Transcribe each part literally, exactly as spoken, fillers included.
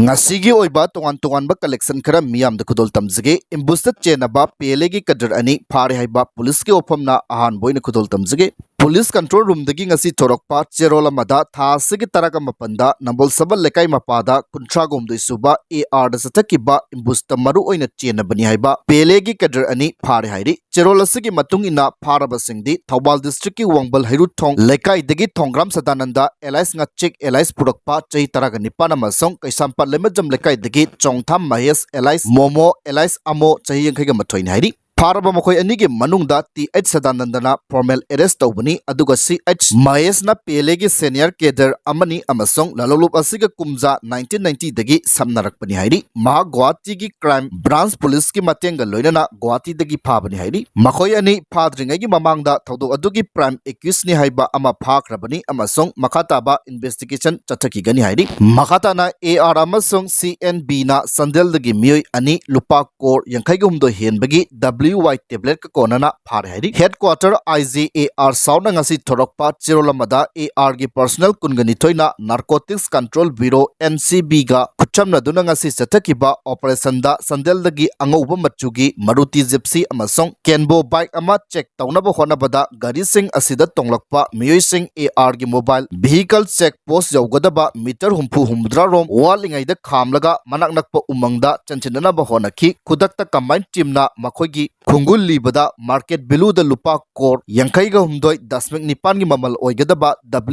ꯉꯁꯤꯒꯤ ꯑꯣꯏꯕ ꯇꯣꯉꯥꯟ ꯇꯣꯉꯥꯟꯕ collection ꯈꯔ ꯃꯤꯌꯥꯝꯗ ꯈꯨꯗꯣꯜ ꯇꯝꯖꯒꯦ꯫ ꯑꯦꯝꯕꯨꯁꯇ ꯆꯦꯟꯅꯕ ꯄꯦꯂꯦꯒꯤ ꯀꯗꯔ ꯑꯅꯤ ꯐꯥꯔꯦ ꯍꯥꯏꯕ ꯄꯨꯂꯤꯁꯀꯤ ꯋꯥꯐꯝꯅ ꯑꯍꯥꯟꯕ ꯑꯣꯏꯅ ꯈꯨꯗꯣꯜ ꯇꯝꯖꯒꯦ꯫ ꯄꯨꯂꯤꯁ ꯀꯟꯇ꯭ꯔꯣꯜ ꯔꯨꯝꯗꯒꯤ ꯉꯁꯤ ꯊꯣꯔꯛꯄ ꯆꯦꯔꯣꯜ ꯑꯃꯗ ꯊꯥ ꯑꯁꯤꯒꯤ ꯇꯔꯥꯒ ꯃꯥꯄꯟꯗ ꯅꯝꯕꯣꯜ ꯁꯕꯜ ꯂꯩꯀꯥꯏ ꯃꯄꯥꯗ ꯀꯨꯟꯊ꯭ꯔꯥꯒ ꯍꯨꯝꯗꯣꯏ ꯁꯨꯕ ARꯗ ꯆꯠꯊꯈꯤꯕ ꯑꯦꯝꯕꯨꯁꯇ ꯃꯔꯨ ꯑꯣꯏꯅ ꯆꯦꯟꯅꯕꯅꯤ ꯍꯥꯏꯕ ꯄꯦꯂꯦꯒꯤ ꯀꯗꯔ ꯑꯅꯤ ꯐꯥꯔꯦ ꯍꯥꯏꯔꯤ꯫ ꯆꯦꯔꯣꯜ ꯑꯁꯤꯒꯤ ꯃꯇꯨꯡ ꯏꯟꯅ ꯐꯥꯔꯕꯁꯤꯡꯗꯤ ꯊꯧꯕꯥꯜ districtꯀꯤ ꯋꯥꯡꯕꯜ ꯍꯩꯔꯨꯊꯣꯡ ꯂꯩꯀꯥꯏꯗꯒꯤ ꯊꯣꯡꯒ꯭ꯔꯥꯝ ꯁꯗꯥꯅꯟꯗ alias ꯉꯥꯆꯤꯛ alias ꯄꯨꯔꯛꯄ ꯆꯍꯤ ꯇꯔꯥꯒ ꯅꯤꯄꯥꯟ ꯑꯃꯁꯨꯡ ꯀꯩꯁꯥꯝꯄꯥꯠ ꯂꯩꯃꯖꯝ ꯂꯩꯀꯥꯏꯗꯒꯤ ꯆꯣꯡꯊꯥꯝ ꯃꯍꯦꯁ alias ꯃꯣꯃꯣ alias ꯑꯃꯣ ꯆꯍꯤ ꯌꯥꯡꯈꯩꯒ ꯃꯥꯊꯣꯏꯅꯤ ꯍꯥꯏꯔꯤ꯫ ꯐꯥꯔꯕ ꯃꯈꯣꯏ ꯑꯅꯤꯒꯤ ꯃꯅꯨꯡꯗ ꯇꯤ ꯑꯩꯆ ꯁꯗꯥꯅꯟꯗꯅ formal arrest ꯇꯧꯕꯅꯤ, ꯑꯗꯨꯒ ꯁꯤ ꯑꯩꯆ ꯃꯍꯦꯁꯅ ꯄꯦꯂꯦꯒꯤ senior cadre ꯑꯃꯅꯤ ꯑꯃꯁꯨꯡ ꯂꯥꯂꯣꯡꯂꯨꯞ ꯑꯁꯤꯒ ꯀꯨꯝꯖꯥ nineteen ninetyꯗꯒꯤ ꯁꯝꯅꯔꯛꯄꯅꯤ ꯍꯥꯏꯔꯤ꯫ ꯃꯍꯥꯛ ꯒꯨꯋꯥꯍꯥꯇꯤꯒꯤ crime branch ꯄꯨꯂꯤꯁꯀꯤ ꯃꯇꯦꯡꯒ ꯂꯣꯏꯅꯅ ꯒꯨꯋꯥꯍꯥꯇꯤꯗꯒꯤ ꯐꯥꯕꯅꯤ ꯍꯥꯏꯔꯤ꯫ ꯃꯈꯣꯏ ꯑꯅꯤ ꯐꯥꯗ꯭ꯔꯤꯉꯩꯒꯤ ꯃꯃꯥꯡꯗ ꯊꯧꯗꯣꯛ ꯑꯗꯨꯒꯤ prime accusedꯅꯤ ꯍꯥꯏꯕ ꯑꯃ ꯐꯥꯈ꯭ꯔꯕꯅꯤ ꯑꯃꯁꯨꯡ ꯃꯈꯥ ꯇꯥꯕ investigation ꯆꯠꯊꯈꯤꯒꯅꯤ ꯍꯥꯏꯔꯤ꯫ ꯃꯈꯥ ꯇꯥꯅ AR ꯑꯃꯁꯨꯡ CNBꯅ ꯆꯥꯟꯗꯦꯜꯗꯒꯤ ꯃꯤꯑꯣꯏ ꯑꯅꯤ ꯂꯨꯄꯥ ꯀ꯭ꯔꯣꯔ ꯌꯥꯡꯈꯩꯒ ꯍꯨꯝꯗꯣꯏ ꯍꯦꯟꯕꯒꯤ WY tabletꯀ ꯀꯣꯟꯅꯅ ꯐꯥꯔꯦ ꯍꯥꯏꯔꯤ꯫ Headquarter IG AR ꯁꯥꯎꯅ ꯉꯁꯤ ꯊꯣꯔꯛꯄ ꯆꯦꯔꯣꯜ ꯑꯃꯗ ARꯒꯤ personnel ꯀꯨꯟꯒ ꯅꯤꯊꯣꯏꯅ Narcotics Control Bureau, NCBꯒ ꯈꯨꯠꯁꯝꯅꯗꯨꯅ ꯉꯁꯤ ꯆꯠꯊꯈꯤꯕ operationꯗ ꯆꯥꯟꯗꯦꯜꯗꯒꯤ ꯑꯉꯧꯕ ꯃꯆꯨꯒꯤ Maruti Gypsy ꯑꯃꯁꯨꯡ Kenbo bike ꯑꯃ check ꯇꯧꯅꯕ ꯍꯣꯠꯅꯕꯗ ꯒꯥꯔꯤꯁꯤꯡ ꯑꯁꯤꯗ ꯇꯣꯡꯂꯛꯄ ꯃꯤꯑꯣꯏꯁꯤꯡ ARꯒꯤ mobile vehicle check post ꯌꯧꯒꯗꯕ meter ꯍꯨꯝꯐꯨ ꯍꯨꯝꯐꯨꯇꯔꯥ ꯔꯣꯝ ꯋꯥꯠꯂꯤꯉꯩꯗ ꯈꯥꯝꯂꯒ ꯃꯅꯥꯛ ꯅꯛꯄ ꯎꯃꯪꯗ ꯆꯦꯟꯁꯤꯟꯅꯅꯕ ꯍꯣꯠꯅꯈꯤ꯫ ꯈꯨꯗꯛꯇ combined teamꯅ ꯃꯈꯣꯏꯒꯤ ꯈꯣꯡꯒꯨꯜ ꯂꯤꯕꯗ market valueꯗ ꯂꯨꯄꯥ ꯀ꯭ꯔꯣꯔ ꯌꯥꯡꯈꯩꯒ ꯍꯨꯝꯗꯣꯏ ꯗꯁꯃꯤꯛ ꯅꯤꯄꯥꯟꯒꯤ ꯃꯃꯜ ꯑꯣꯏꯒꯗꯕ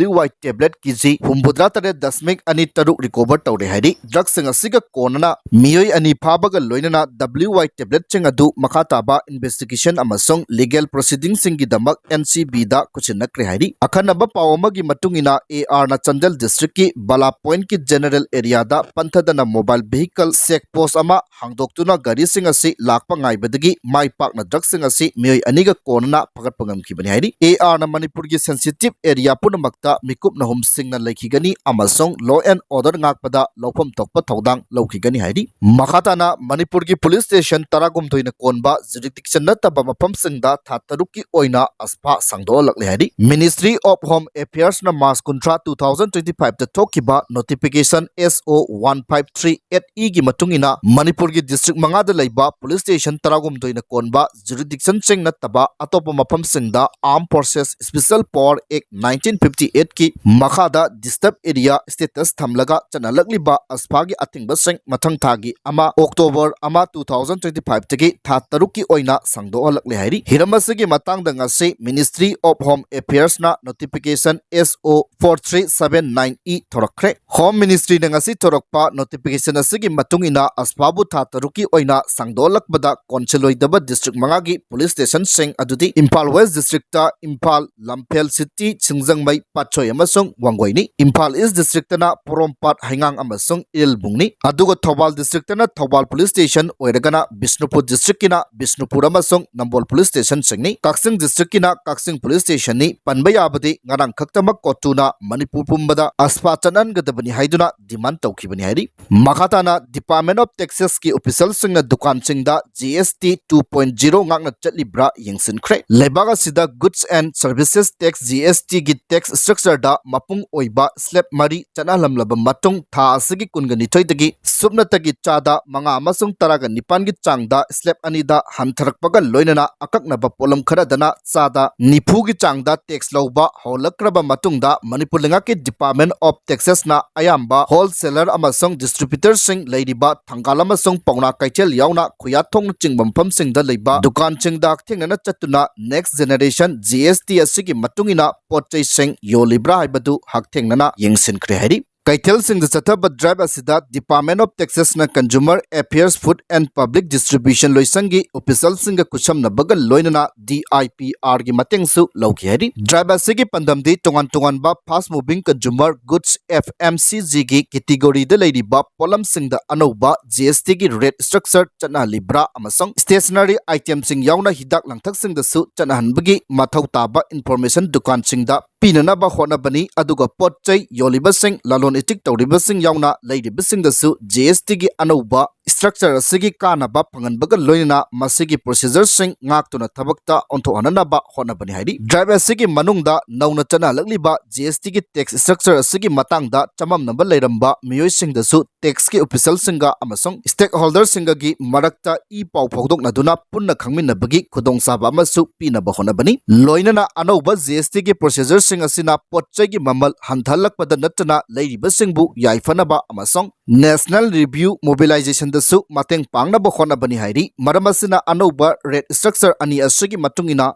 WY tablet KG ꯍꯨꯝꯐꯨꯇꯔꯥ ꯇꯔꯦꯠ ꯗꯁꯃꯤꯛ ꯑꯅꯤ ꯇꯔꯨꯛ recover ꯇꯧꯔꯦ ꯍꯥꯏꯔꯤ꯫ Drugꯁꯤꯡ ꯑꯁꯤꯒ ꯀꯣꯟꯅꯅ ꯃꯤꯑꯣꯏ ꯑꯅꯤ ꯐꯥꯕꯒ ꯂꯣꯏꯅꯅ WY tabletꯁꯤꯡ ꯑꯗꯨ ꯃꯈꯥ ꯇꯥꯕ investigation ꯑꯃꯁꯨꯡ legal proceedingꯁꯤꯡꯒꯤꯗꯃꯛ NCBꯗ ꯈꯨꯠꯁꯤꯟꯅꯈ꯭ꯔꯦ ꯍꯥꯏꯔꯤ꯫ ꯑꯈꯟꯅꯕ ꯄꯥꯎ ꯑꯃꯒꯤ ꯃꯇꯨꯡ ꯏꯟꯅ ARꯅ ꯆꯥꯟꯗꯦꯜ districtꯀꯤ ꯕꯂꯥ pointꯀꯤ general areaꯗ ꯄꯟꯊꯗꯅ mobile vehicle check post ꯑꯃ ꯍꯥꯡꯗꯣꯛꯇꯨꯅ ꯒꯥꯔꯤꯁꯤꯡ ꯑꯁꯤ ꯂꯥꯛꯄ ꯉꯥꯏꯕꯗꯒꯤ ꯃꯥꯏ ꯄꯥꯛꯅ ꯗ꯭ꯔꯒꯁꯤꯡ ꯑꯁꯤ ꯃꯤꯑꯣꯏ ꯑꯅꯤꯒ ꯀꯣꯟꯅꯅ ꯐꯒꯠꯄ ꯉꯝꯈꯤꯕꯅꯤ ꯍꯥꯏꯔꯤ꯫ ꯑꯦ ꯑꯥꯔꯅ ꯃꯅꯤꯄꯨꯔꯒꯤ ꯁꯦꯟꯁꯤꯇꯤꯚ ꯑꯦꯔꯤꯌꯥ ꯄꯨꯝꯅꯃꯛꯇ ꯃꯤꯀꯨꯞ ꯅꯍꯨꯝꯁꯤꯡꯅ ꯂꯩꯈꯤꯒꯅꯤ ꯑꯃꯁꯨꯡ law and order ꯉꯥꯛꯄꯗ ꯂꯧꯐꯝ ꯊꯣꯛꯄ ꯊꯧꯗꯥꯡ ꯂꯧꯈꯤꯒꯅꯤ ꯍꯥꯏꯔꯤ꯫ ꯃꯈꯥ ꯇꯥꯅ ꯃꯅꯤꯄꯨꯔꯒꯤ ꯄꯨꯂꯤꯁ ꯁ꯭ꯇꯦꯁꯟ ꯇꯔꯥꯍꯨꯝꯗꯣꯏꯅ ꯀꯣꯟꯕ ꯖꯨꯔꯤꯗꯤꯛꯁꯟ ꯅꯠꯇꯕ ꯃꯐꯝꯁꯤꯡꯗ ꯊꯥ ꯇꯔꯨꯛꯀꯤ ꯑꯣꯏꯅ ꯑꯁꯐꯥ ꯁꯥꯡꯗꯣꯛꯍꯜꯂꯛꯂꯦ ꯍꯥꯏꯔꯤ꯫ Ministry of Home Affairsꯅ ꯃꯥꯔꯆ ꯀꯨꯟꯊ꯭ꯔꯥ, two thousand twenty fiveꯇ ꯊꯣꯛꯈꯤꯕ notification S O one five three eight Eꯒꯤ ꯃꯇꯨꯡ ꯏꯟꯅ ꯃꯅꯤꯄꯨꯔꯒꯤ ꯗꯤꯁꯇ꯭ꯔꯤꯛ ꯃꯉꯥꯗ ꯂꯩꯕ ꯄꯨꯂꯤꯁ ꯁ꯭ꯇꯦꯁꯟ ꯇꯔꯥꯍꯨꯝꯗꯣꯏꯅ ꯀꯣꯟꯕ ꯖꯨꯔꯤꯗꯤꯛꯁꯟꯁꯤꯡ ꯅꯠꯇꯕ ꯑꯇꯣꯞꯄ ꯃꯐꯝꯁꯤꯡꯗ Armed Forces Special Power Act nineteen fifty eightꯀꯤ ꯃꯈꯥꯗ ꯗꯤꯁꯇꯔꯕ ꯑꯦꯔꯤꯌꯥ ꯁ꯭ꯇꯦꯇꯁ ꯊꯝꯂꯒ ꯆꯠꯅꯔꯛꯂꯤꯕ ꯑꯁꯐꯥꯒꯤ ꯑꯊꯤꯡꯕꯁꯤꯡ ꯃꯊꯪ ꯊꯥꯒꯤ ꯑꯃ, ꯑꯣꯛꯇꯣꯕꯔ ꯑꯃ, two thousand twenty fiveꯇꯒꯤ ꯊꯥ ꯇꯔꯨꯛꯀꯤ ꯑꯣꯏꯅ ꯁꯥꯡꯗꯣꯛꯍꯜꯂꯛꯂꯦ ꯍꯥꯏꯔꯤ꯫ ꯍꯤꯔꯝ ꯑꯁꯤꯒꯤ ꯃꯇꯥꯡꯗ ꯉꯁꯤ Ministry of Home Affairsꯅ notification S O four three seven nine E ꯊꯣꯔꯛꯈ꯭ꯔꯦ꯫ Home Ministryꯅ ꯉꯁꯤ ꯊꯣꯔꯛꯄ notification ꯑꯁꯤꯒꯤ ꯃꯇꯨꯡ ꯏꯟꯅ ꯑꯁꯐꯥꯕꯨ ꯊꯥ ꯇꯔꯨꯛꯀꯤ ꯑꯣꯏꯅ ꯁꯥꯡꯗꯣꯛꯍꯜꯂꯛꯄꯗ ꯀꯣꯟꯁꯤꯜꯂꯣꯏꯗꯕ ꯗꯤꯁꯇ꯭ꯔꯤꯛ ꯃꯉꯥꯒꯤ ꯄꯨꯂꯤꯁ ꯁ꯭ꯇꯦꯁꯟꯁꯤꯡ ꯑꯗꯨꯗꯤ Imphal west district Imphal, Lamphel city, Singjamei, Patsoi ꯑꯃꯁꯨꯡ ꯋꯥꯡꯒꯣꯏꯅꯤ꯫ ꯏꯝꯐꯥꯜ ꯏꯁ ꯗꯤꯁꯇ꯭ꯔꯤꯛꯇꯅ ꯄꯣꯔꯣꯝꯄꯥꯠ, ꯍꯩꯉꯥꯡ ꯑꯃꯁꯨꯡ ꯏꯔꯤꯜꯕꯨꯡꯅꯤ꯫ ꯑꯗꯨꯒ ꯊꯧꯕꯥꯜ ꯗꯤꯁꯇ꯭ꯔꯤꯛꯇꯅ ꯊꯧꯕꯥꯜ ꯄꯨꯂꯤꯁ ꯁ꯭ꯇꯦꯁꯟ ꯑꯣꯏꯔꯒꯅ ꯕꯤꯁꯅꯨꯄꯨꯔ ꯗꯤꯁꯇ꯭ꯔꯤꯛꯀꯤꯅ ꯕꯤꯁꯅꯨꯄꯨꯔ ꯑꯃꯁꯨꯡ ꯅꯝꯕꯣꯜ ꯄꯨꯂꯤꯁ ꯁ꯭ꯇꯦꯁꯟꯁꯤꯡꯅꯤ꯫ ꯀꯛꯆꯤꯡ ꯗꯤꯁꯇ꯭ꯔꯤꯛꯀꯤꯅ ꯀꯛꯆꯤꯡ ꯄꯨꯂꯤꯁ ꯁ꯭ꯇꯦꯁꯟꯅꯤ꯫ ꯄꯟꯕ ꯌꯥꯕꯗꯤ ꯉꯔꯥꯡ ꯈꯛꯇꯃꯛ ꯀꯣꯇꯨꯅ ꯃꯅꯤꯄꯨꯔ ꯄꯨꯝꯕꯗ ꯑꯁꯐꯥ ꯆꯠꯍꯟꯒꯗꯕꯅꯤ ꯍꯥꯏꯗꯨꯅ demand ꯇꯧꯈꯤꯕꯅꯤ ꯍꯥꯏꯔꯤ꯫ ꯃꯈꯥ ꯇꯥꯅ Department of Taxesꯀꯤ officialꯁꯤꯡꯅ ꯗꯨꯀꯥꯟꯁꯤꯡꯗ G S T two point zero ꯉꯥꯛꯅ ꯆꯠꯂꯤꯕ꯭ꯔꯥ ꯌꯦꯡꯁꯤꯟꯈ꯭ꯔꯦ꯫ ꯂꯩꯕꯥꯛ ꯑꯁꯤꯗ Goods and Services Tax, G S Tꯒꯤ tax structureꯗ ꯃꯄꯨꯡ ꯑꯣꯏꯕ slab ꯃꯔꯤ ꯆꯠꯅꯍꯜꯂꯝꯂꯕ ꯃꯇꯨꯡ ꯊꯥ ꯑꯁꯤꯒꯤ ꯀꯨꯟꯒ ꯅꯤꯊꯣꯏꯗꯒꯤ ꯁꯨꯞꯅꯇꯒꯤ ꯆꯥꯗ ꯃꯉꯥ ꯑꯃꯁꯨꯡ ꯇꯔꯥꯒ ꯅꯤꯄꯥꯟꯒꯤ ꯆꯥꯡꯗ slab ꯑꯅꯤꯗ ꯍꯟꯊꯔꯛꯄꯒ ꯂꯣꯏꯅꯅ ꯑꯀꯛꯅꯕ ꯄꯣꯠꯂꯝ ꯈꯔꯗꯅ ꯆꯥꯗ ꯅꯤꯐꯨꯒꯤ ꯆꯥꯡꯗ tax ꯂꯧꯕ ꯍꯧꯔꯛꯈ꯭ꯔꯕ ꯃꯇꯨꯡꯗ ꯃꯅꯤꯄꯨꯔ ꯂꯩꯉꯥꯛꯀꯤ Department of Taxesꯅ ꯑꯌꯥꯝꯕ wholesaler ꯑꯃꯁꯨꯡ distributorꯁꯤꯡ ꯂꯩꯔꯤꯕ ꯊꯪꯒꯥꯜ ꯑꯃꯁꯨꯡ ꯄꯥꯎꯅꯥ ꯀꯩꯊꯦꯜ ꯌꯥꯎꯅ ꯈꯨꯌꯥꯊꯣꯡꯅꯆꯤꯡꯕ ꯃꯐꯝꯁꯤꯡꯗ ꯂꯩꯕ ꯗꯨꯀꯥꯟꯁꯤꯡꯗ ꯍꯛꯊꯦꯡꯅꯅ ꯆꯠꯇꯨꯅ next generation G S T ꯑꯁꯤꯒꯤ ꯃꯇꯨꯡ ꯏꯟꯅ ꯄꯣꯠ ꯆꯩꯁꯤꯡ ꯌꯣꯜꯂꯤꯕ꯭ꯔꯥ ꯍꯥꯏꯕꯗꯨ ꯍꯛꯊꯦꯡꯅꯅ ꯌꯦꯡꯁꯤꯟꯈ꯭ꯔꯦ ꯍꯥꯏꯔꯤ꯫ ꯀꯩꯊꯦꯜꯁꯤꯡꯗ ꯆꯠꯊꯕ drive ꯑꯁꯤꯗ Department of Taxes ꯅ Consumer Affairs, Food and Public Distribution ꯂꯣꯏꯁꯪꯒꯤ official ꯁꯤꯡꯒ ꯈꯨꯠꯁꯝꯅꯕꯒ ꯂꯣꯏꯅꯅ D I P R ꯒꯤ ꯃꯇꯦꯡꯁꯨ ꯂꯧꯈꯤ ꯍꯥꯏꯔꯤ꯫ Drive ꯑꯁꯤꯒꯤ ꯄꯥꯟꯗꯝꯗꯤ ꯇꯣꯉꯥꯟ ꯇꯣꯉꯥꯟꯕ fast moving consumer goods, F M C G ꯒꯤ category ꯗ ꯂꯩꯔꯤꯕ ꯄꯣꯠꯂꯝꯁꯤꯡꯗ ꯑꯅꯧꯕ G S T ꯒꯤ rate structure ꯆꯠꯅꯍꯜꯂꯤꯕ꯭ꯔꯥ ꯑꯃꯁꯨꯡ stationery item ꯁꯤꯡ ꯌꯥꯎꯅ ꯍꯤꯗꯥꯛ ꯂꯥꯡꯊꯛꯁꯤꯡꯗꯁꯨ ꯆꯠꯅꯍꯟꯕꯒꯤ ꯃꯊꯧ ꯇꯥꯕ information ꯗꯨꯀꯥꯟꯁꯤꯡꯗ ꯄꯤꯅꯅꯕ ꯍꯣꯠꯅꯕꯅꯤ꯫ ꯑꯗꯨꯒ ꯄꯣꯠ ꯆꯩ ꯌꯣꯜꯂꯤꯕꯁꯤꯡ, ꯂꯂꯣꯟ ꯏꯇꯤꯛ ꯇꯧꯔꯤꯕꯁꯤꯡ ꯌꯥꯎꯅ ꯂꯩꯔꯤꯕꯁꯤꯡꯗꯁꯨ G S T ꯒꯤ ꯑꯅꯧꯕ structure ꯑꯁꯤꯒꯤ ꯀꯥꯟꯅꯕ ꯐꯪꯍꯟꯕꯒ ꯂꯣꯏꯅꯅ ꯃꯁꯤꯒꯤ procedure ꯁꯤꯡ ꯉꯥꯛꯇꯨꯅ ꯊꯕꯛꯇ ꯑꯣꯟꯊꯣꯛꯍꯟꯅꯕ ꯍꯣꯠꯅꯕꯅꯤ ꯍꯥꯏꯔꯤ꯫ Drive ꯑꯁꯤꯒꯤ ꯃꯅꯨꯡꯗ ꯅꯧꯅ ꯆꯠꯅꯍꯜꯂꯛꯂꯤꯕ G S T ꯒꯤ tax structure ꯑꯁꯤꯒꯤ ꯃꯇꯥꯡꯗ ꯆꯃꯝꯅꯕ ꯂꯩꯔꯝꯕ ꯃꯤꯑꯣꯏꯁꯤꯡꯗꯁꯨ tax ꯀꯤ official ꯁꯤꯡꯒ ꯑꯃꯁꯨꯡ stakeholder ꯁꯤꯡꯒꯒꯤ ꯃꯔꯛꯇ ꯏ ꯄꯥꯎ ꯐꯥꯎꯗꯣꯛꯅꯗꯨꯅ ꯄꯨꯟꯅ ꯈꯪꯃꯤꯟꯅꯕꯒꯤ ꯈꯨꯗꯣꯡꯆꯥꯕ ꯑꯃꯁꯨ ꯄꯤꯅꯕ ꯍꯣꯠꯅꯕꯅꯤ꯫ ꯂꯣꯏꯅꯅ ꯑꯅꯧꯕ G S T ꯒꯤ procedure ꯁꯤꯡ ꯑꯁꯤꯅ ꯄꯣꯠ ꯆꯩꯒꯤ ꯃꯃꯜ ꯍꯟꯊꯍꯜꯂꯛꯄꯗ ꯅꯠꯇꯅ ꯂꯩꯔꯤꯕꯁꯤꯡꯕꯨ ꯌꯥꯏꯐꯅꯕ ꯑꯃꯁꯨꯡ national review mobilization ꯗꯁꯨ ꯃꯇꯦꯡ ꯄꯥꯡꯅꯕ ꯍꯣꯠꯅꯕꯅꯤ ꯍꯥꯏꯔꯤ꯫ ꯃꯔꯝ ꯑꯁꯤꯅ ꯑꯅꯧꯕ rate structure ꯑꯅꯤ ꯑꯁꯤꯒꯤ ꯃꯇꯨꯡ ꯏꯟꯅ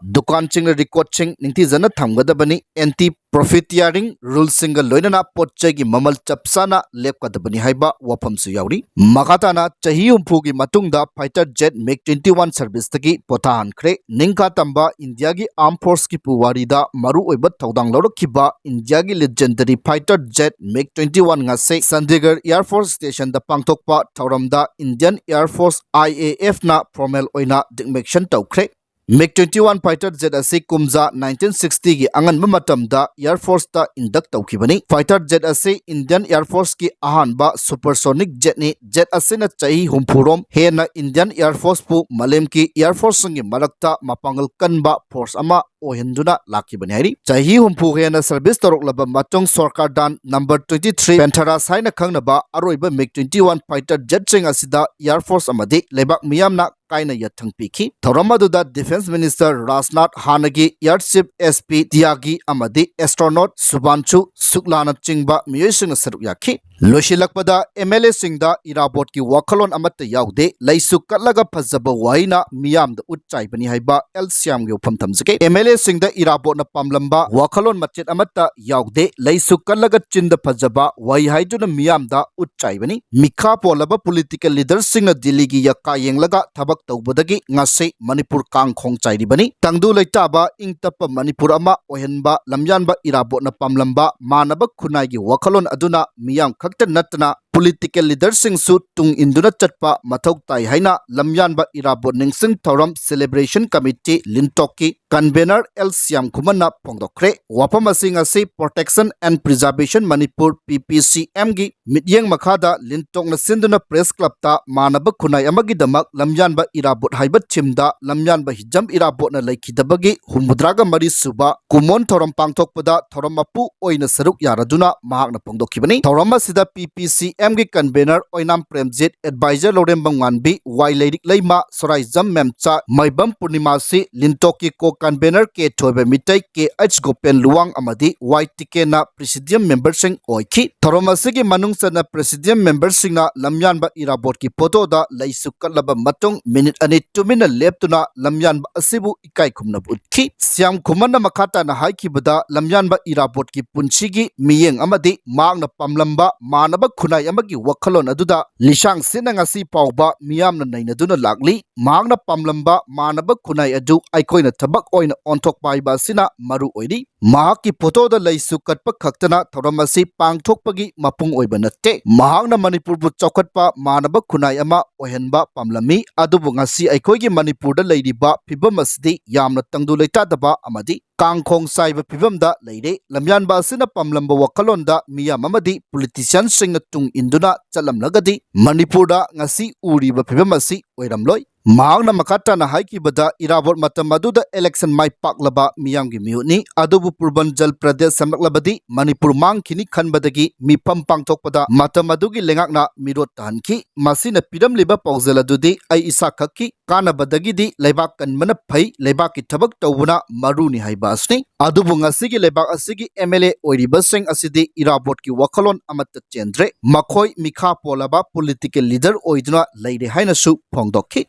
ꯗꯨꯀꯥꯟꯁꯤꯡꯅ record ꯁꯤꯡ ꯅꯤꯡꯊꯤꯖꯅ ꯊꯝꯒꯗꯕꯅꯤ꯫ Anti profiteering rule ꯁꯤꯡꯒ ꯂꯣꯏꯅꯅ ꯄꯣꯠ ꯆꯩꯒꯤ ꯃꯃꯜ ꯆꯞ ꯆꯥꯅ ꯂꯦꯞꯀꯗꯕꯅꯤ ꯍꯥꯏꯕ ꯋꯥꯐꯝꯁꯨ ꯌꯥꯎꯔꯤ꯫ ꯃꯈꯥ ꯇꯥꯅ ꯆꯍꯤ ꯍꯨꯝꯐꯨꯒꯤ ꯃꯇꯨꯡꯗ fighter jet MiG twenty one service ꯇꯒꯤ ꯄꯣꯊꯥꯍꯟꯈ꯭ꯔꯦ꯫ ꯅꯤꯡꯈꯥ ꯇꯝꯕ ꯏꯟꯗꯤꯌꯥꯒꯤ armed force ꯀꯤ ꯄꯨꯋꯥꯔꯤꯗ ꯃꯔꯨꯑꯣꯏꯕ ꯊꯧꯗꯥꯡ ꯂꯧꯔꯛꯈꯤꯕ ꯏꯟꯗꯤꯌꯥꯒꯤ legendary fighter jet MiG twenty one ꯉꯁꯤ ꯆꯟꯗꯤꯒꯔ Air Force Station ꯗ ꯄꯥꯡꯊꯣꯛꯄ ꯊꯧꯔꯝꯗ Indian Air Force, I A F ꯅ formal ꯑꯣꯏꯅ dignation ꯇꯧꯈ꯭ꯔꯦ꯫ MiG twenty one fighter jet ꯑꯁꯤ ꯀꯨꯝꯖꯥ nineteen sixty ꯒꯤ ꯑꯉꯟꯕ ꯃꯇꯝꯗ Air Force ꯇ induct ꯇꯧꯈꯤꯕꯅꯤ꯫ Fighter jet ꯑꯁꯤ Indian Air Force ꯀꯤ ꯑꯍꯥꯟꯕ supersonic jet ꯅꯤ꯫ Jet ꯑꯁꯤꯅ ꯆꯍꯤ ꯍꯨꯝꯐꯨ ꯔꯣꯝ ꯍꯦꯟꯅ Indian Air Force ꯄꯨ ꯃꯥꯂꯦꯝꯒꯤ air force ꯁꯤꯡꯒꯤ ꯃꯔꯛꯇ ꯃꯄꯥꯡꯒꯜ ꯀꯟꯕ force ꯑꯃ ꯑꯣꯏꯍꯟꯗꯨꯅ ꯂꯥꯛꯈꯤꯕꯅꯤ ꯍꯥꯏꯔꯤ꯫ ꯆꯍꯤ ꯍꯨꯝꯐꯨ ꯍꯦꯟꯅ service ꯇꯧꯔꯛꯂꯕ ꯃꯇꯨꯡ ꯁꯔꯀꯥꯔꯗꯥꯟ number twenty three Panthers ꯍꯥꯏꯅ ꯈꯪꯅꯕ ꯑꯔꯣꯏꯕ MiG twenty one fighter jet ꯁꯤꯡ ꯑꯁꯤꯗ Air Force ꯑꯃꯗꯤ ꯂꯩꯕꯥꯛ ꯃꯤꯌꯥꯝꯅ ꯀꯥꯏꯅ ꯌꯥꯊꯪ ꯄꯤꯈꯤ꯫ ꯊꯧꯔꯝ ꯑꯗꯨꯗ defence minister ꯔꯥꯖꯅꯥꯊ, ꯍꯥꯟꯅꯒꯤ Air Chief S P ꯇ꯭ꯌꯥꯒꯤ ꯑꯃꯗꯤ astronaut ꯁꯨꯚꯥꯟꯁꯨ ꯁꯨꯛꯂꯥꯅ ꯆꯤꯡꯕ ꯃꯤꯑꯣꯏꯁꯤꯡꯅ ꯁꯔꯨꯛ ꯌꯥꯈꯤ꯫ ꯂꯣꯏꯁꯤꯜꯂꯛꯄꯗ, ꯑꯦꯝ ꯑꯦꯜ ꯑꯦꯁꯤꯡꯗ ꯏꯔꯥꯕꯣꯠꯀꯤ ꯋꯥꯈꯜꯂꯣꯟ ꯑꯃꯠꯇ ꯌꯥꯎꯗꯦ, ꯂꯩꯁꯨ ꯀꯠꯂꯒ ꯐꯖꯕ ꯋꯥꯍꯩꯅ ꯃꯤꯌꯥꯝꯗ ꯎꯠ ꯆꯥꯏꯕꯅꯤ ꯍꯥꯏꯕ ꯑꯦꯜ ꯁ꯭ꯌꯥꯝꯒꯤ ꯋꯥꯐꯝ ꯊꯝꯖꯒꯦ꯫ ꯑꯦꯝ ꯑꯦꯜ ꯑꯦꯁꯤꯡꯗ ꯏꯔꯥꯕꯣꯠꯅ ꯄꯥꯝꯂꯝꯕ ꯋꯥꯈꯜꯂꯣꯟ ꯃꯆꯦꯠ ꯑꯃꯠꯇ ꯌꯥꯎꯗꯦ, ꯂꯩꯁꯨ ꯀꯠꯂꯒ ꯆꯤꯟꯗ ꯐꯖꯕ ꯋꯥꯍꯩ ꯍꯥꯏꯗꯨꯅ ꯃꯤꯌꯥꯝꯗ ꯎꯠ ꯆꯥꯏꯕꯅꯤ꯫ ꯃꯤꯈꯥ ꯄꯣꯜꯂꯕ ꯄꯣꯂꯤꯇꯤꯀꯦꯜ ꯂꯤꯗꯔꯁꯤꯡꯅ ꯗꯤꯜꯂꯤꯒꯤ ꯌꯀꯥ ꯌꯦꯡꯂꯒ ꯊꯕꯛ ꯇꯧꯕꯗꯒꯤ ꯉꯁꯤ ꯃꯅꯤꯄꯨꯔ ꯀꯥꯡꯈꯣꯡ ꯆꯥꯏꯔꯤꯕꯅꯤ꯫ ꯇꯪꯗꯨ ꯂꯩꯇꯥꯕ, ꯏꯪ ꯇꯞꯄ ꯃꯅꯤꯄꯨꯔ ꯑꯃ ꯑꯣꯏꯍꯟꯕ ꯂꯝꯌꯥꯟꯕ ꯏꯔꯥꯕꯣꯠꯅ ꯄꯥꯝꯂꯝꯕ ꯃꯥꯟꯅꯕ ꯈꯨꯟꯅꯥꯏꯒꯤ ꯋꯥꯈꯜꯂꯣꯟ ꯑꯗꯨꯅ ꯃꯤꯌꯥꯝ ꯈꯛꯇ ꯅꯠꯇꯅ ꯄꯣꯂꯤꯇꯤꯀꯦꯜ ꯂꯤꯗꯔꯁꯤꯡꯁꯨ ꯇꯨꯡ ꯏꯟꯗꯨꯅ ꯆꯠꯄ ꯃꯊꯧ ꯇꯥꯏ ꯍꯥꯏꯅ ꯂꯝꯌꯥꯟꯕ ꯏꯔꯥꯕꯣꯠ ꯅꯤꯡꯁꯤꯡ ꯊꯧꯔꯝ ꯁꯦꯂꯦꯕ꯭ꯔꯦꯁꯟ ꯀꯃꯤꯇꯤ ꯂꯤꯟꯇꯣꯛꯀꯤ ꯀꯟꯚꯦꯅꯔ ꯑꯦꯜ ꯁ꯭ꯌꯥꯝ ꯈꯨꯃꯟꯅ ꯐꯣꯡꯗꯣꯛꯈ꯭ꯔꯦ꯫ ꯋꯥꯐꯝ ꯑꯁꯤ ꯉꯁꯤ Protection and Preservation Manipur, ꯄꯤ ꯄꯤ ꯁꯤ ꯑꯦꯝꯒꯤ ꯃꯤꯠꯌꯦꯡ ꯃꯈꯥꯗ ꯂꯤꯟꯇꯣꯛꯅ ꯁꯤꯟꯗꯨꯅ ꯄ꯭ꯔꯦꯁ ꯀ꯭ꯂꯕꯇ ꯃꯥꯟꯅꯕ ꯈꯨꯟꯅꯥꯏ ꯑꯃꯒꯤꯗꯃꯛ ꯂꯝꯌꯥꯟꯕ ꯏꯔꯥꯕꯣꯠ ꯍꯥꯏꯕ ꯊꯤꯝꯗ ꯂꯝꯌꯥꯟꯕ ꯍꯤꯖꯝ ꯏꯔꯥꯕꯣꯠꯅ ꯂꯩꯈꯤꯗꯕꯒꯤ ꯍꯨꯝꯐꯨꯇꯔꯥꯒ ꯃꯔꯤ ꯁꯨꯕ ꯀꯨꯃꯣꯟ ꯊꯧꯔꯝ ꯄꯥꯡꯊꯣꯛꯄꯗ ꯊꯧꯔꯝ ꯃꯄꯨ ꯑꯣꯏꯅ ꯁꯔꯨꯛ ꯌꯥꯔꯗꯨꯅ ꯃꯍꯥꯛꯅ ꯐꯣꯡꯗꯣꯛꯈꯤꯕꯅꯤ꯫ ꯊꯧꯔꯝ ꯑꯁꯤꯗ ꯄꯤ ꯄꯤ ꯁꯤ ꯑꯦꯝꯒꯤ ꯀꯟꯚꯦꯅꯔ ꯑꯣꯏꯅꯥꯝ ꯄ꯭ꯔꯦꯝꯖꯤꯠ, ꯑꯦꯗꯚꯥꯏꯖꯔ ꯂꯧꯔꯦꯝꯕꯝ ꯉꯥꯟꯕꯤ, ꯋꯥꯏ ꯂꯩꯔꯤꯛ ꯂꯩꯃ, ꯁꯣꯔꯥꯏꯖꯝ ꯃꯦꯝꯆꯥ, ꯃꯥꯏꯕꯝ ꯄꯨꯔꯅꯤꯃꯥꯁꯤ, ꯂꯤꯟꯇꯣꯛꯀꯤ ꯀꯣ ꯀꯟꯚꯦꯅꯔ ꯀꯦ ꯊꯣꯏꯕ ꯃꯤꯇꯩ, ꯀꯦ ꯑꯩꯆ ꯒꯣꯄꯦꯟ ꯂꯨꯋꯥꯡ ꯑꯃꯗꯤ ꯋꯥꯏ ꯇꯤꯀꯦꯟꯅ ꯄ꯭ꯔꯤꯁꯤꯗꯤꯌꯝ ꯃꯦꯝꯕꯔꯁꯤꯡ ꯑꯣꯏꯈꯤ꯫ ꯊꯧꯔꯝ ꯑꯁꯤꯒꯤ ꯃꯅꯨꯡ ꯆꯟꯅ ꯄ꯭ꯔꯤꯁꯤꯗꯤꯌꯝ ꯃꯦꯝꯕꯔꯁꯤꯡꯅ ꯂꯝꯌꯥꯟꯕ ꯏꯔꯥꯕꯣꯠꯀꯤ ꯐꯣꯇꯣꯗ ꯂꯩꯁꯨ ꯀꯠꯂꯕ ꯃꯇꯨꯡ ꯃꯤꯅꯤꯠ ꯑꯅꯤ ꯇꯨꯃꯤꯟꯅ ꯂꯦꯞꯇꯨꯅ ꯂꯝꯌꯥꯟꯕ ꯑꯁꯤꯕꯨ ꯏꯀꯥꯏ ꯈꯨꯝꯅꯕ ꯎꯠꯈꯤ꯫ ꯁ꯭ꯌꯥꯝ ꯈꯨꯃꯟꯅ ꯃꯈꯥ ꯇꯥꯅ ꯍꯥꯏꯈꯤꯕꯗ, ꯂꯝꯌꯥꯟꯕ ꯏꯔꯥꯕꯣꯠꯀꯤ ꯄꯨꯟꯁꯤꯒꯤ ꯃꯤꯠꯌꯦꯡ ꯑꯃꯗꯤ ꯃꯍꯥꯛꯅ ꯄꯥꯝꯂꯝꯕ ꯃꯥꯟꯅꯕ ꯈꯨꯟꯅꯥꯏ ꯑꯃꯒꯤ ꯋꯥꯈꯜꯂꯣꯟ ꯑꯗꯨꯗ ꯂꯤꯁꯥꯡ ꯁꯤꯠꯅ ꯉꯁꯤ ꯐꯥꯎꯕ ꯃꯤꯌꯥꯝꯅ ꯅꯩꯅꯗꯨꯅ ꯂꯥꯛꯂꯤ꯫ ꯃꯍꯥꯛꯅ ꯄꯥꯝꯂꯝꯕ ꯃꯥꯟꯅꯕ ꯈꯨꯟꯅꯥꯏ ꯑꯗꯨ ꯑꯩꯈꯣꯏꯅ ꯊꯕꯛ ꯑꯣꯏꯅ ꯑꯣꯟꯊꯣꯛꯄ ꯍꯥꯏꯕ ꯑꯁꯤꯅ ꯃꯔꯨ ꯑꯣꯏꯔꯤ꯫ ꯃꯍꯥꯛꯀꯤ ꯐꯣꯇꯣꯗ ꯂꯩꯁꯨ ꯀꯠꯄ ꯈꯛꯇꯅ ꯊꯧꯔꯝ ꯑꯁꯤ ꯄꯥꯡꯊꯣꯛꯄꯒꯤ ꯃꯄꯨꯡ ꯑꯣꯏꯕ ꯅꯠꯇꯦ꯫ ꯃꯍꯥꯛꯅ ꯃꯅꯤꯄꯨꯔꯕꯨ ꯆꯥꯎꯈꯠꯄ ꯃꯥꯟꯅꯕ ꯈꯨꯟꯅꯥꯏ ꯑꯃ ꯑꯣꯏꯍꯟꯕ ꯄꯥꯝꯂꯝꯃꯤ, ꯑꯗꯨꯕꯨ ꯉꯁꯤ ꯑꯩꯈꯣꯏꯒꯤ ꯃꯅꯤꯄꯨꯔꯗ ꯂꯩꯔꯤꯕ ꯐꯤꯕꯝ ꯑꯁꯤꯗꯤ ꯌꯥꯝꯅ ꯇꯪꯗꯨ ꯂꯩꯇꯥꯗꯕ ꯑꯃꯗꯤ ꯀꯥꯡꯈꯣꯡ ꯆꯥꯏꯕ ꯐꯤꯕꯝꯗ ꯂꯩꯔꯦ꯫ ꯂꯝꯌꯥꯟꯕ ꯑꯁꯤꯅ ꯄꯥꯝꯂꯝꯕ ꯋꯥꯈꯜꯂꯣꯟꯗ ꯃꯤꯌꯥꯝ ꯑꯃꯗꯤ ꯄꯣꯂꯤꯇꯤꯁꯤꯌꯥꯟꯁꯤꯡꯅ ꯇꯨꯡ ꯏꯟꯗꯨꯅ ꯆꯠꯂꯝꯂꯒꯗꯤ ꯃꯅꯤꯄꯨꯔꯗ ꯉꯁꯤ ꯎꯔꯤꯕ ꯐꯤꯕꯝ ꯑꯁꯤ ꯑꯣꯏꯔꯝꯂꯣꯏ꯫ ꯃꯍꯥꯛꯅ ꯃꯈꯥ ꯇꯥꯅ ꯍꯥꯏꯈꯤꯕꯗ, ꯏꯔꯥꯕꯣꯠ ꯃꯇꯝ ꯑꯗꯨꯗ election ꯃꯥꯏ ꯄꯥꯛꯂꯕ ꯃꯤꯌꯥꯝꯒꯤ ꯃꯤꯍꯨꯠꯅꯤ, ꯑꯗꯨꯕꯨ ꯄꯨꯔꯕꯟꯖꯜ ꯄ꯭ꯔꯗꯦꯁ ꯁꯦꯝꯂꯛꯂꯕꯗꯤ ꯃꯅꯤꯄꯨꯔ ꯃꯥꯡꯈꯤꯅꯤ ꯈꯟꯕꯗꯒꯤ ꯃꯤꯐꯝ ꯄꯥꯡꯊꯣꯛꯄꯗ ꯃꯇꯝ ꯑꯗꯨꯒꯤ ꯂꯩꯉꯥꯛꯅ ꯃꯤꯔꯣꯠ ꯇꯥꯍꯟꯈꯤ꯫ ꯃꯁꯤꯅ ꯄꯤꯔꯝꯂꯤꯕ ꯄꯥꯎꯖꯦꯜ ꯑꯗꯨꯗꯤ ꯑꯩ ꯏꯁꯥꯈꯛꯀꯤ ꯀꯥꯟꯅꯕꯗꯒꯤꯗꯤ ꯂꯩꯕꯥꯛ ꯀꯟꯕꯅ ꯐꯩ, ꯂꯩꯕꯥꯛꯀꯤ ꯊꯕꯛ ꯇꯧꯕꯅ ꯃꯔꯨꯅꯤ ꯍꯥꯏꯕ ꯑꯁꯤꯅꯤ꯫ ꯑꯗꯨꯕꯨ ꯉꯁꯤꯒꯤ ꯂꯩꯕꯥꯛ ꯑꯁꯤꯒꯤ MLA ꯑꯣꯏꯔꯤꯕꯁꯤꯡ ꯑꯁꯤꯗꯤ ꯏꯔꯥꯕꯣꯠꯀꯤ ꯋꯥꯈꯜꯂꯣꯟ ꯑꯃꯠꯇ ꯆꯦꯟꯗ꯭ꯔꯦ꯫ ꯃꯈꯣꯏ ꯃꯤꯈꯥ ꯄꯣꯜꯂꯕ political leader ꯑꯣꯏꯗꯨꯅ ꯂꯩꯔꯦ ꯍꯥꯏꯅꯁꯨ ꯐꯣꯡꯗꯣꯛꯈꯤ꯫